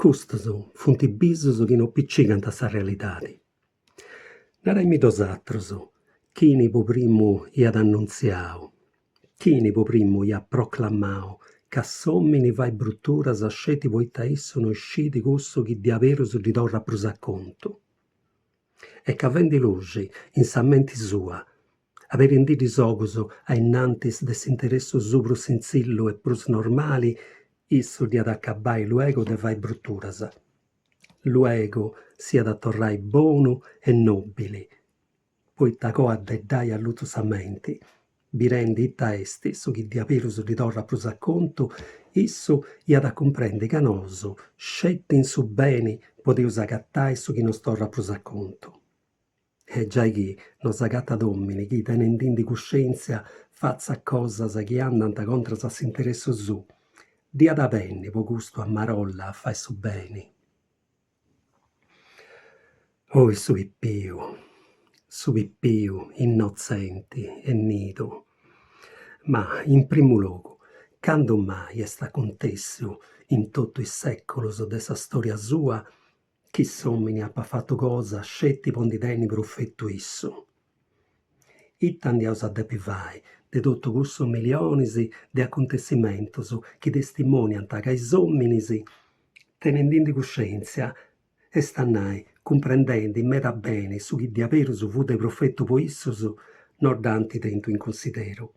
Custus funt bisus chi no picigant a sa realidadi. Naraimì bosatrus, chini po primu iat annuntziau, chini po primu iat proclamau ca s'omini fait bruturas sceti poita issu no scit cussu chi diaberus ddi torrat prus a contu? E ca fendi luxi in sa menti sua, aberendiddi is ogus a innantis de s'interessu suu prus sintzillu e prus normali, issu dd'iat a acabbai luegu de fai bruturas. Luegu s'iat a torrai bonu e nòbili, poita coa de dd'ai allutu sa menti, birendi ita est su chi diaberus ddi torrat prus a contu, issu iat a cumprendi ca nosu, sceti in su beni, podeus agatai su chi nos torrat prus a contu. E giai chi no s'agatat òmini chi, tenendindi cuscèntzia, fatzat cosas chi andant contras a s'interessu suu, dd'iat a benni po custu a marolla a fai su beni. Oi su pipiu, su pipiu innotzenti e nidu. Ma, in primu logu, candu mai est acuntèssiu in totu is sèculus de sa stòria sua chi s'òmini apat fatu cosa sceti po ndi tenni profetu issu. Ita nd'iaus a depi fai de totu cussus milionis de acuntessimentus chi testimòniant ca is òminis, tenendindi cuscèntzia, est a nai cumprendendi meda beni su chi diaberus fut de profetu po issus, no dd'ant tentu in cunsideru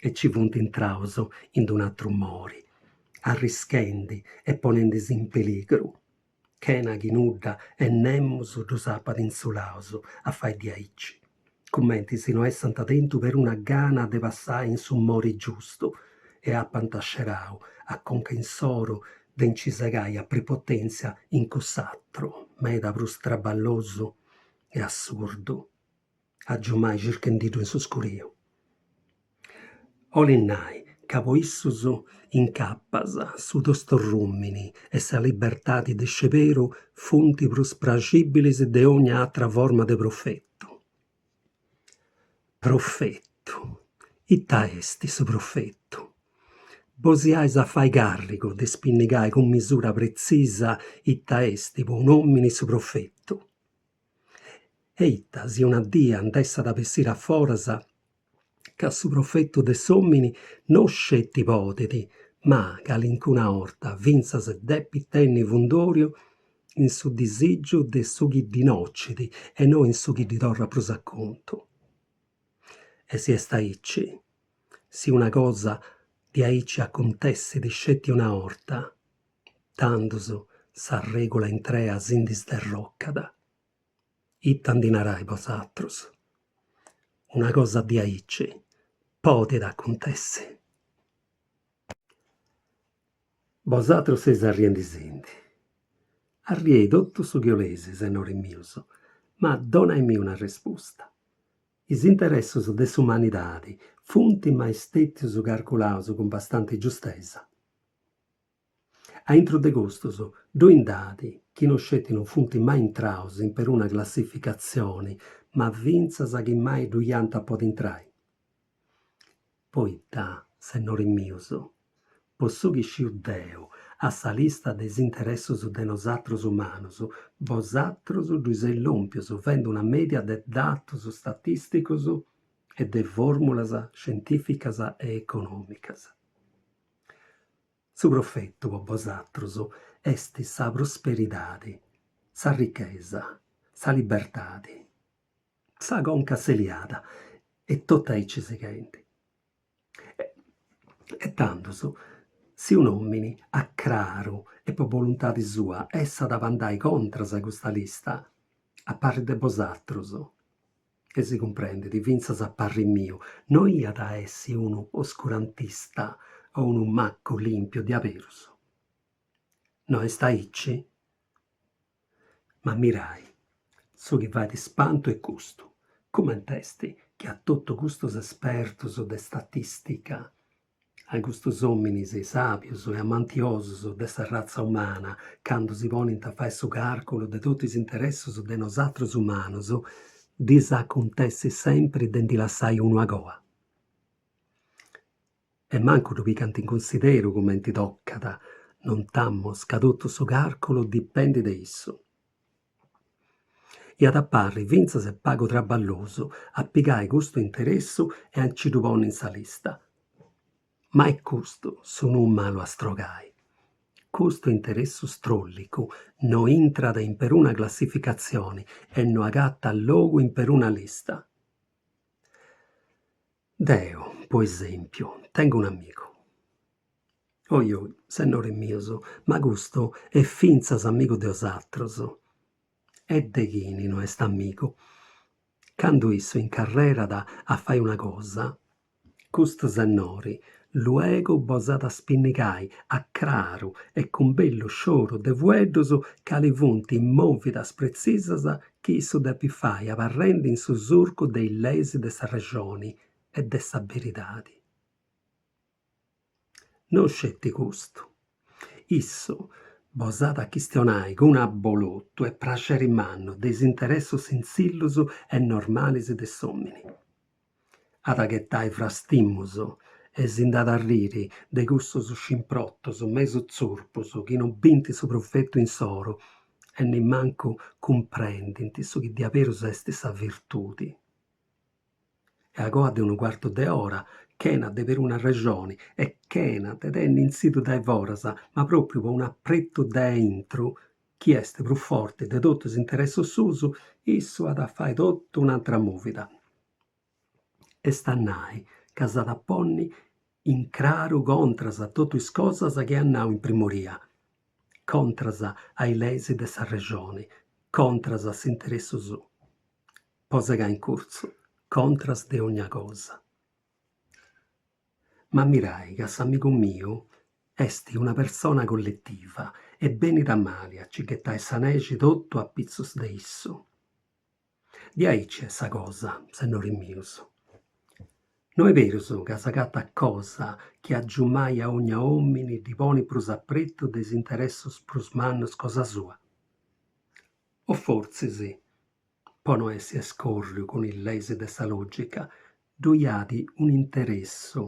e ci funt intraus in d'un'atru mori, arrischendi e ponendi·si in peligru, chena chi nudda e nemus ddus apat intzulaus a fai diaici, cumenti si no essant tentu peruna gana de passai in su mori giustu e apant scerau a conca insoru de nci segai a prepotèntzia in cuss'atru meda prus traballosu e assurdu. agiumai circhendiddu in su scuriu. 'Olit nai ca po issus incapas su tostorrùmini e sa libertadi de sceberu funt prus praxìbilis de ogna atra forma de profetu. Profetu. Ita est su profetu? Bos iais a fai càrrigu de spinnigai cun misura pretzisa ita est po un'òmini su profetu. E ita si una dia nd'essat a bessiri a foras ca su profetu de s'òmini no sceti podit, ma calincuna 'orta fintzas depit tenni fundòriu in su disìgiu de su chi ddi nocit e no in su chi ddi torrat prus a contu. E si est aici, si una cosa diaici acuntessit sceti una 'orta, Tandus sa règula intrea si ndi sderrocat. Ita ndi narais bosatrus? Una cosa diaici podit acuntessi? Bosatrus seis arriendisindi. Arriei totu su chi 'oleis, sennoris mius, ma donaimì una arrespusta. Is interessus de s'umanidadi funt mai stètius carculaus cun bastanti giustesa? A intru de custus ddoi nd'at chi no sceti non funt mai intraus in peruna classificatzioni ma fintzas chi mai ddu iant a podi intrai. Poita, sennoris mius, po su chi sciu deu,. A sa lista de is interessus de nosatrus umanus, bosatrus ddui seis lòmpius fendi una mèdia de datus statìsticus e de fòrmulas scientìficas e econòmicas. Su profetu po bosatrus est sa prosperidadi, sa richesa, sa libertadi, sa conca asseliada e totu aici sighendi. E tandus, si un'òmini a craru e po boluntadi sua essat a andai contras a custa lista, a parri de bosatrus, e si cumprendit, fintzas a parri miu, no iat a essi unu oscurantista o unu macu lìmpiu diaberus. No est aici? Ma mirai, su chi fait ispantu est custu, cument'est chi a totu custus espertus de statìstica A custus òminis sàbius e amantiosus de s'arratza umana, candu si ponint a fai su càrculu de totu is interessus de nosatrus umanus, ddis acuntessit sempri de ndi lassai unu agoa. E mancu ddu pigant in cunsideru cumenti tocat, nointames ca totu su càrculu dipendit de issu. Iat a parri fintzas e pagu traballosu a pigai custu interessu e a nci ddu ponni in sa lista. Ma est custu su nuu malu a strogai. Custu interessu stròllicu no intrat in peruna classificatzioni e no agatat logu in peruna lista. Deu, po esèmpiu, tengu un'amigu. Oi oi, sennores mios, ma custu est fintzas amigu de 'osatrus. E de chini no est amigu? Candu issu incarrerat a fai una cosa, custu sennori luegu bos at a spinnigai a craru e cun bellu scioru de fueddus cali funt is mòvidas pretzisas chi issu depit fai abarrendi in su surcu de is leis de s'arrexoni e de sa beridadi. No sceti custu, issu bos at a chistionai cun abolotu e praxeri mannu de is interessus sintzillus e normalis de s'òmini. At a ghetai frastimus e si nd'at a arriri de cussus scimprotus mesu tzurpus chi no bint su profetu insoru e nimancu cumprendint su chi diaberus est sa virtudi. E agoa de unu cuartu de ora, chena de peruna arrexoni e chena de tenni intzidu dae foras, ma pròpriu po un'apretu dae intru, chi est prus forti de totu is interessus suus, issu at a fai totu un'atra mòvida. Est a nai ca s'at a ponni in craru contras a totu is cosas chi at nau in primoria, contras a is leis de s'arrexoni, contras a s'interessu suu. Po segai in curtzu, contras de ogna cosa. Ma mirai ca s'amigu miu est una persona colletiva e benit a mali a ci ghetai sa nexi totu a pitzus de issu. Diaici est sa cosa, sennoris mius. No est berus ca s'agatat cosa chi agiumai a ogna òmini ddi ponit prus apretu de is interessus prus mannus cosa sua. O fortzis Po no essi a iscòrriu cun is leis de sa lògica, ddoi at un'interessu,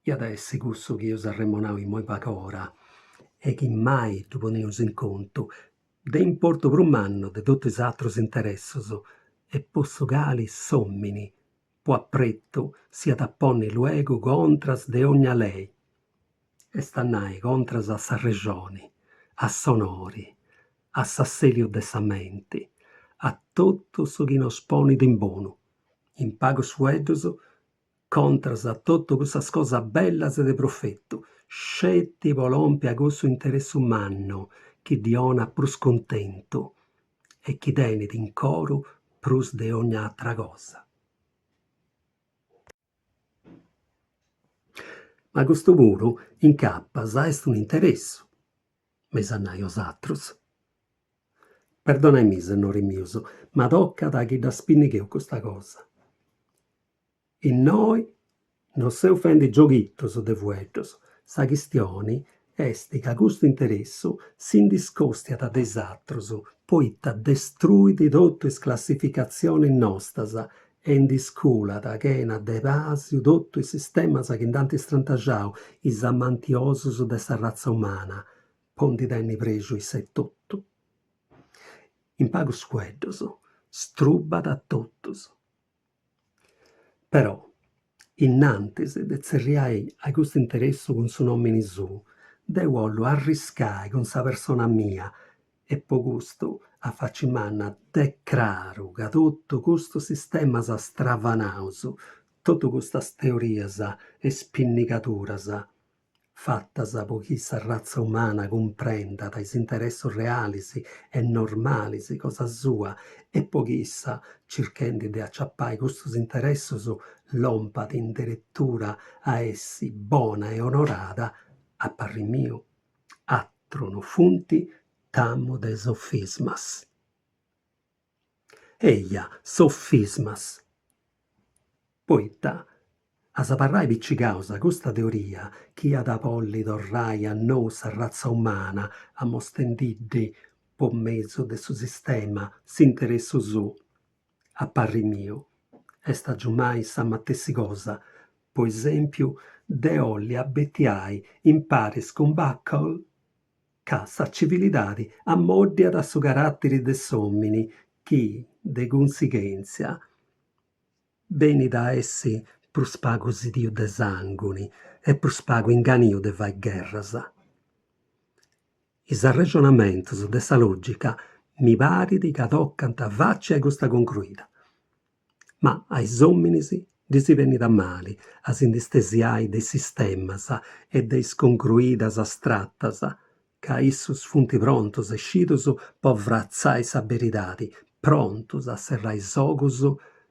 iat a essi cussu chi eus arremonau immoi pagora e chi mai ddu poneus in contu, de importu prus mannu de totu is atrus interessus e po su cali s'òmini, po apretu, s'iat a ponni luegu contras de ogna lei, est a nai contras a s'arrexoni, a s'onori, a s'assèliu de sa menti, a totu su chi nos ponit in bonu, in pagus fueddus, contras a totu cussas cosas bellas e de profetu, sceti po lompi a cussu interessu mannu chi ddi 'onat prus cuntentu e chi tenit in coru prus de ogna atra cosa. Ma custu puru, incapas, est un'interessu, m'eis a nai 'osatrus. Perdonai-mì, sennores mius, ma tocat chi dda spinnigheu custa cosa. Innoi no seu fendi gioghitus de fueddus, sa chistioni est ca custu interessu si ndi scòstiat de is atrus poita destruit totu is classificatzionis nostas e ndi sculat chena de pàsiu totu is sistemas chi nd'ant strantaxau is amantiosus de s'arratza umana. po ndi tenni prexu issa etotu. In pagus fueddus, strubat a totus. Però, innantis de tzerriai a custu interessu cun su nòmini suu, deu 'ollu arriscai cun sa persona mia e po custu a faci manna decraru ca totu custus sistemas stravanaus, totu custas teorias e spinnigaduras, fatas po chi s'arratza umana cumprendat is interessus realis e normalis cosa sua e po chi issa, circhendi de aciapai custus interessus, lompat in deretura a essi bona e onorada, a parri miu, atru no funt tamu de sofismas. Eja, sofismas! Poita, a s'abarrai picigaus a custa teoria chi iat a bolli torrai a nou s'arratza umana amostendiddi po mesu de su sistema s'interessu suu, a parri miu, est agiumai sa matessi cosa, po esèmpiu, de 'olli abetiai imparis cun Buckle ca sa civilidadi ammòddiat su caràtiri de s'òmini chi, de cunsighèntzia, benit a essi prus pagu sidiu de sànguni e prus pagu inganiu de fai gherras. Is arrexonamentus de sa lògica mi parit ca tocant faci a custa concruida. Ma a is òminis ddis benit a mali a si ndi stesiai de is sistemas e de is congruidas astratas, ca issus funt prontus e scidus po fratzai sa beridadi, prontus a serrai is ogus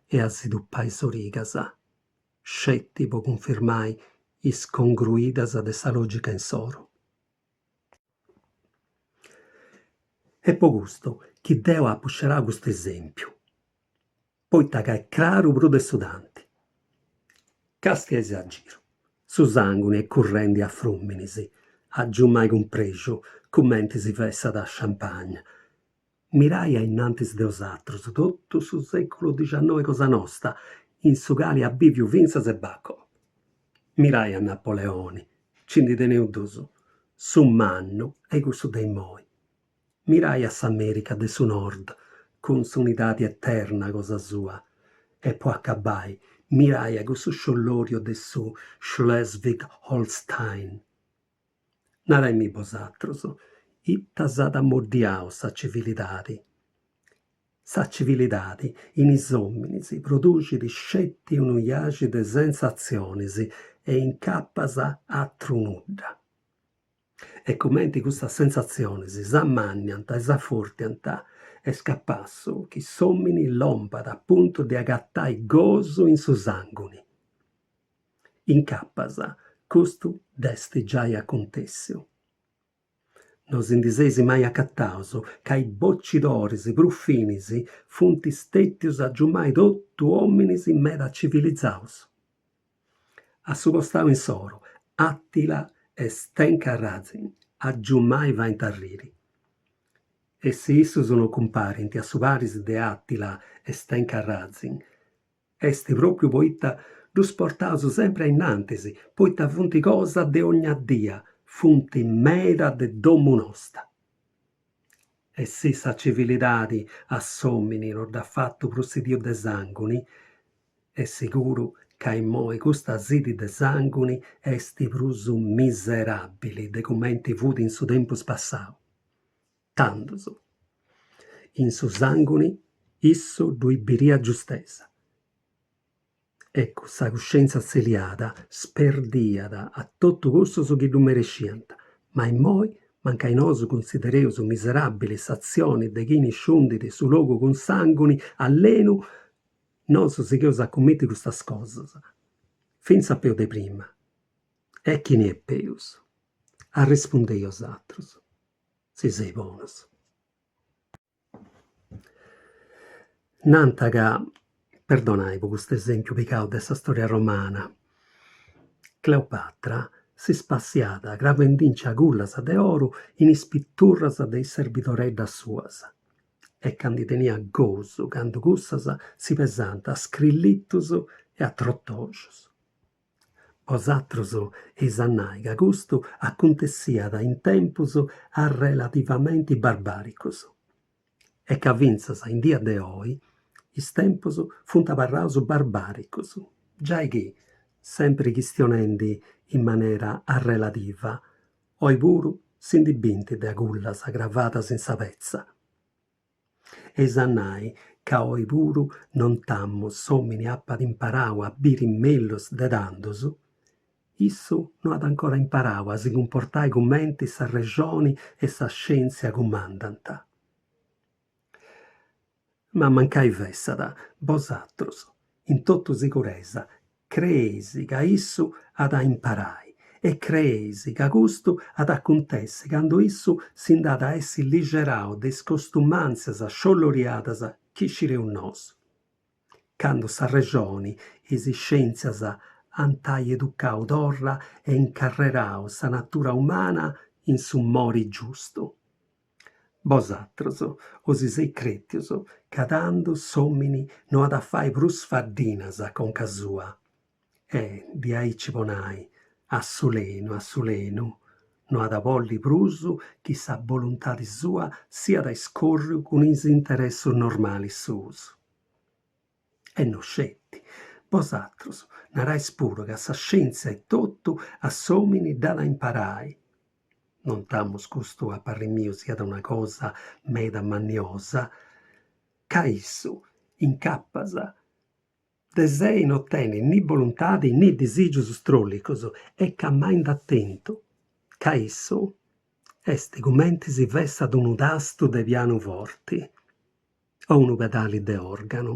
e a si tupai is origas, sceti po cunfirmai is congruidas de sa lògica insoru. Est po custu chi deu apu scerau custu esèmpiu, poita ca est craru prus de su tanti. Castiai·sì a giru, su sànguni est currendi a frùminis, agiumai cun prexu, cumenti si fessat champagne. Mirai a innantis de 'osatrus totu su sèculu dixannoi cosa nosta, in su cali at bìviu fintzas e Buckle. Mirai a Napoleoni, nci ndi teneus dus, su mannu e cussu de immoi. Mirai a s'America de su Nord, cun s'unidadi eterna cosa sua. E po acabai, mirai a cussu sciollòriu de su Schleswig-Holstein. Narai·mi bosatrus, ita s'at ammoddiau sa civilidadi? Sa civilidadi in is òminis produxit sceti unu iaxi de sensatzionis e incapas atru nudda. E cumenti custas sensatzionis s'ammanniant e s'afortiant, est capassu chi s'òmini lompat a puntu de agatai gosu in su sànguni. Incapas, custu dd'est giai acontèssiu. No si ndi seis mai acataus ca is bocidoris prus finis funt stètius agiumai totu òminis meda civilizaus. A su costau insoru, Attila e Stenka Razin agiumai faint arriri. E si issus no cumparint a su paris de Attila e Stenka Razin, Est pròpriu poita ddus portaus sempri a innantis, poita funt cosa de ogna dia, funt meda de domu nosta. E si sa civilidadi a s'òmini no dd'at fatu prus sidiu de sànguni, est siguru ca immoi custa sidi de sànguni est prus miseràbili de cumenti fut in su tempus passau. Tandus, in su sànguni issu ddui biriat giustesa e cun sa cuscèntzia asseliada sperdiat a totu cussus chi ddu meresciant, ma immoi, mancai nosu cunsidereus miseràbili s'atzioni de chini sciundit su logu cun sànguni allenu, nosu sigheus a cummiti custas cosas, fintzas peus de prima. E chini est peus? Arrespundei 'osatrus. Si seis bonus. Nant ca, perdonai po custu esèmpiu pigau de sa storia romana, Cleopatra si spassiàt cravendinci agullas de oru in is piturras de is serbidoreddas suas e ca ndi teniat gosu candu cussas si pesànt a scrillitus e a trotoxus. Bosatrus eis a nai ca custu acuntessiat in tempus arrelativamenti barbàricus e ca fintzas in dia de oi is tempus funt abarraus barbàricus, giai chi, sempri chistionendi in manera arrelativa, oi puru si ndi bint de agullas cravadas in sa petza. Eis a nai ca oi puru nontamus s'òmini apat imparau a biri mellus de tandus, issu no at ancora imparau a si cumportai cumenti sa rexoni e sa scièntzia cumandant. Ma mancai fessat, bosatrus, in totu siguresa, creeis ca issu at a imparai e creeis ca custu at a acuntessi candu issu si nd'at a essi lixerau de is costumàntzias sciolloriadas chi scireus nosu. Candu sa rexoni e is scièntzias ant ai educau torra e incarrerau sa natura umana in su mori giustu. Bosatrus 'osi seis crètius ca tandu s'òmini no at a fai prus faddinas a conca sua e, diaici po nai, a sulenu a sulenu, no at a bolli prus chi sa boluntadi sua siat a iscòrriu cun is interessus normalis suus. E no sceti, bosatrus narais puru ca sa scièntzia etotu a s'òmini dd'at a imparai. Nontamus custu a parri miu siat una cosa meda manniosa, ca issu, incapas, de sei no tenit ni boluntadi ni disìgius stròllicus e ca mai nd'at tentu, ca issu est cumenti si fessat unu tastu de pianuforti. O unu pedali de òrganu.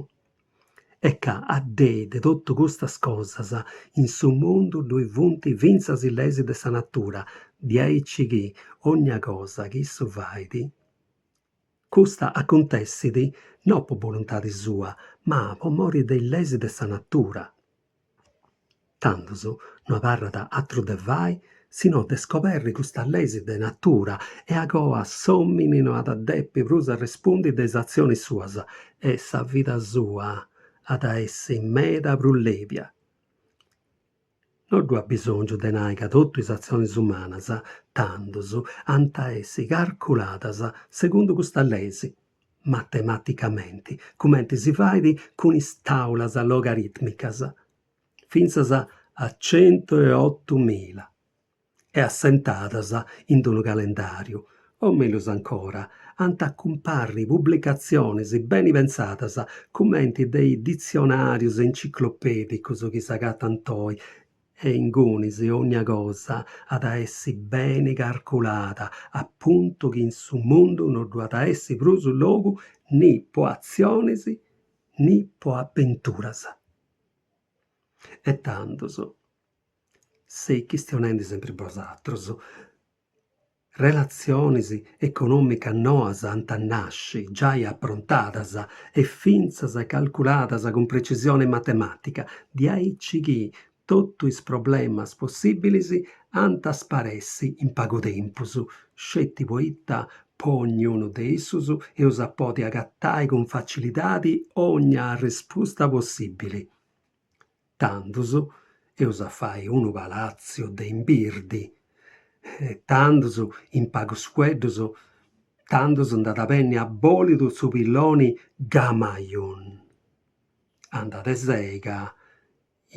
E ca addei de totu custas cosas in su mundu ddoi funt fintzas is leis de sa natura, diaici chi ogna cosa chi issu fait, custa acuntessit no po boluntadi sua, ma po mori de is leis de sa natura. Tandus no abarrat atru de fai si no de scoberri custas leis de natura e agoa s'òmini no at a depi prus arrespundi de is atzionis suas e sa vida sua at a essi meda prus lèbia. No ddu at bisòngiu de nai ca totu is atzionis umanas, tandus, ant a essi carculadas segundu custas leis, matematicamenti, cumenti si fait cun is tàulas logaritmicas, fintzas a centueotumila, e assentadas in unu calendàriu, o mellus ancora, ant a cumparri publicatzionis beni pentzadas cumenti de is ditzionàrius enciclopèdicus chi s'agatant oi e ingunis ogna cosa at a essi beni carculada a puntu chi in su mundu no ddu at a essi prus logu ni po atzionis ni po abenturas. E tandus, seis chistionendi sempri bosatrus, Relatzionis econòmicas noas ant a nasci, giai aprontadas e fintzas calculadas cun precisioni matemàtica, diaici chi totu is problemas possìbilis ant a sparessi in pagu tempus, sceti poita po ognunu de issus eus a podi agatai cun facilidadi ogna arrespusta possìbili. Tandus eus a fai unu palàtziu de imbirdi, tandus, in pagus fueddus, tandus nd'at a benni a bòlidu su pilloni Gamayun. Andat de sei ca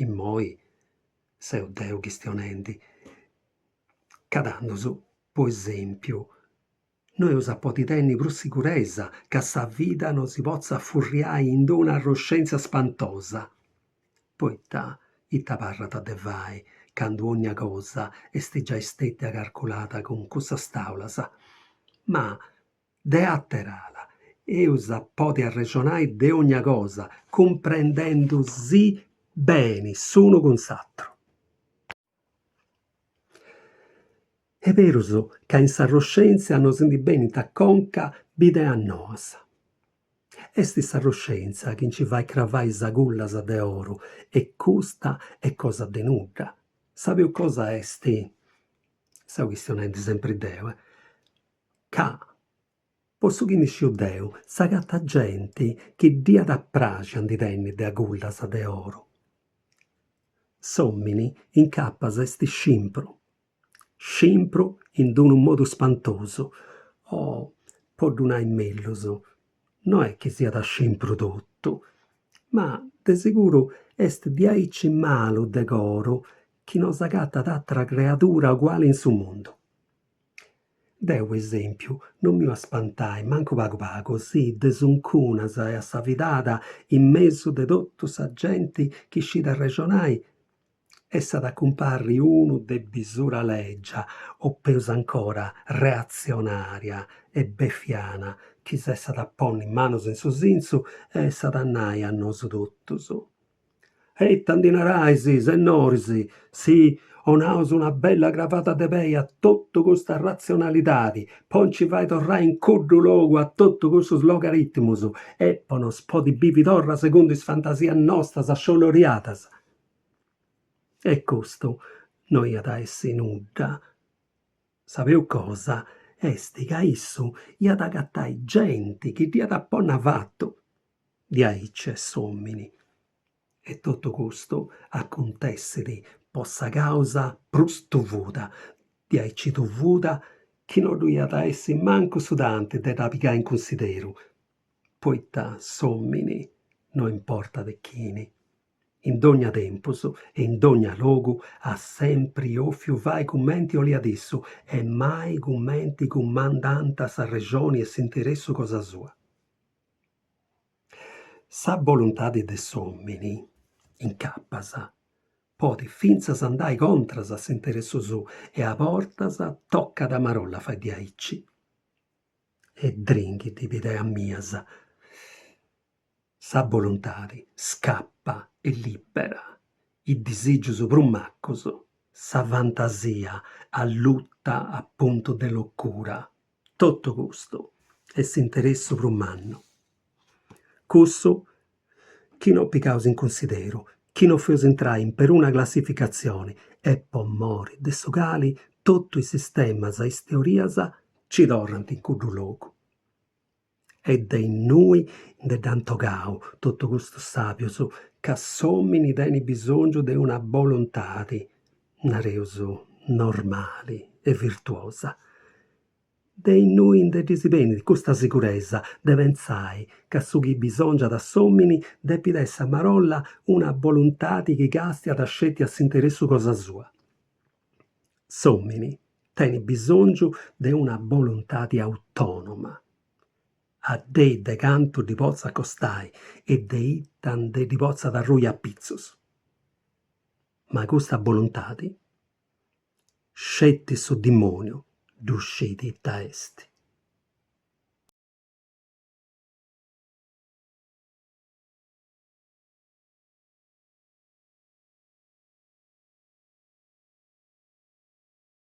immoi seu deu chistionendi, ca tandus, po esèmpiu, No eus a podi tenni prus siguresa ca sa vida no si potzat furriai in d-una arroscèntzia spantosa. Poita ita abarrat de fai candu ogna cosa est giai stètia carculada cun cussas tàulas? Ma de àter'ala eus a podi arrexonai de ogna cosa cumprendendusì beni s'unu cun s'atru. Est berus ca in s'arroscèntzia nos ndi benint a conca bideas noas. Est s'arroscèntzia chi nci fait cravai is agullas de oru e custa est cosa de nudda. Sa peus cosa est, seu chistionendi sempri deu, ca po su chi ndi sciu deu s'agatat genti chi dd'iat a praxi a ndi tenni de agullas de oru. S'òmini incapas est scimpru, scimpru in d-unu modu spantosu, o, po ddu nai mellus, no est chi siat scimpru totu, ma de seguru est diaici malu de coru chi no s'agatat atra creadura uguali in su mundu. Deu, po esèmpiu, no m'iu a spantai mancu pagu pagu si de suncunas e a sa fidada in mesu de totu sa genti chi scit arrexonai essat a cumparri unu de bisura lègia o peus ancora reatzionària e befiana chi s'essat a ponni manus in su sintzu e essat a nai a nosu totus Eita ndi narais, sennoris, si 'onaus una bella cravada de pei a totu custa ratzionalidadi po nci fai torrai in cuddu logu a totu cussus logaritmus e po nos podi bivi torra segundu is fantasias nostas sciolloriadas? E custu no iat a essi nudda. Sa peus cosa est ca issu iat agatai genti chi dd'iat a ponni avatu Diaici est s'òmini. E totu custu acuntessit po sa càusa prus tuvuda, diaici tuvuda chi no ddu iat a essi mancu su tanti de dda pigai in cunsideru, poita s'òmini no importat de chini. In dogna tempus e in dogna logu at sempri 'ofiu fai cumenti 'oliat issu e mai cumenti cumandant s'arrexoni e s'interessu cosa sua. Sa boluntadi de s'òmini, incapas, podit fintzas andai contras a s'interessu suu e a bortas tocat amarolla a fai diaici. E dringhit bideas mias. Sa boluntadi scapa e lìbera, is disìgius prus macus, sa fantasia alluta a puntu de locura. Totu custu est s'interessu prus mannu, cussu chi no pigaus in cunsideru, chi no feus intrai in peruna classificatzioni e po mori de su cali totu is sistemas e is teorias nci torrant in cuddu logu. E de innui nde dd'ant 'ogau totu custus sàbius ca s'òmini tenit bisòngiu de una boluntadi, nareus, normali e virtuosa. De innui nde ddis benit custa siguresa de pentzai ca su chi bisòngiat a s'òmini depit essi amarolla una boluntadi chi càstiat sceti a s'interessu cosa sua. S'òmini tenit bisòngiu de una boluntadi autònoma, addei de cantu ddi potzat costai e de ita nde ddi potzat arrui a pitzus. Ma custa boluntadi Sceti su dimoniu ddu scit ita est.